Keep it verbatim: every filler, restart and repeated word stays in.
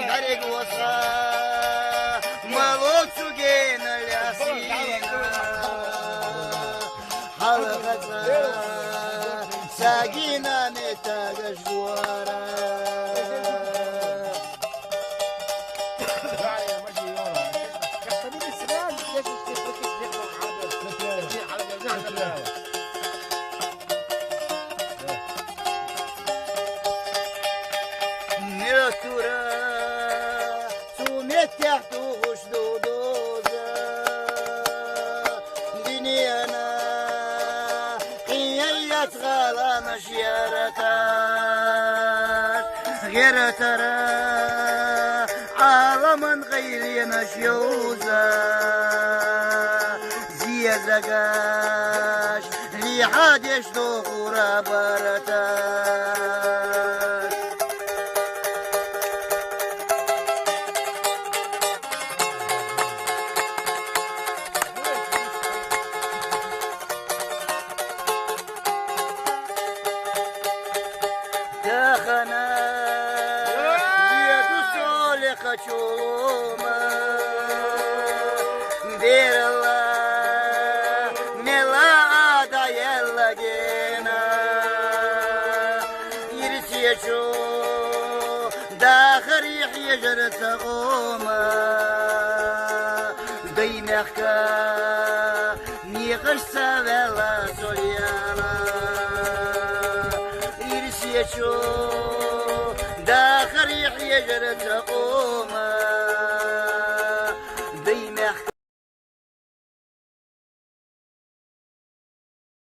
Гариг уса, молодцугена лясина. Халгъаца, сагина метагаш гуара. Нетура, цу меттехь тухуш ду доза. Динена, къиян яц гӀаланаш яраташ. ГӀератара, Ӏаламан гӀайленаш йовза. Зезагаш, лихьадеш дохура барата. Дахана, веду соли качума, берла, мела ада елла гена, ирсечу, дахари хьежар цагъума, дай мягка, Никъаш ца ваьлла Сулейман, ирсечу дахар хьежар ца къома.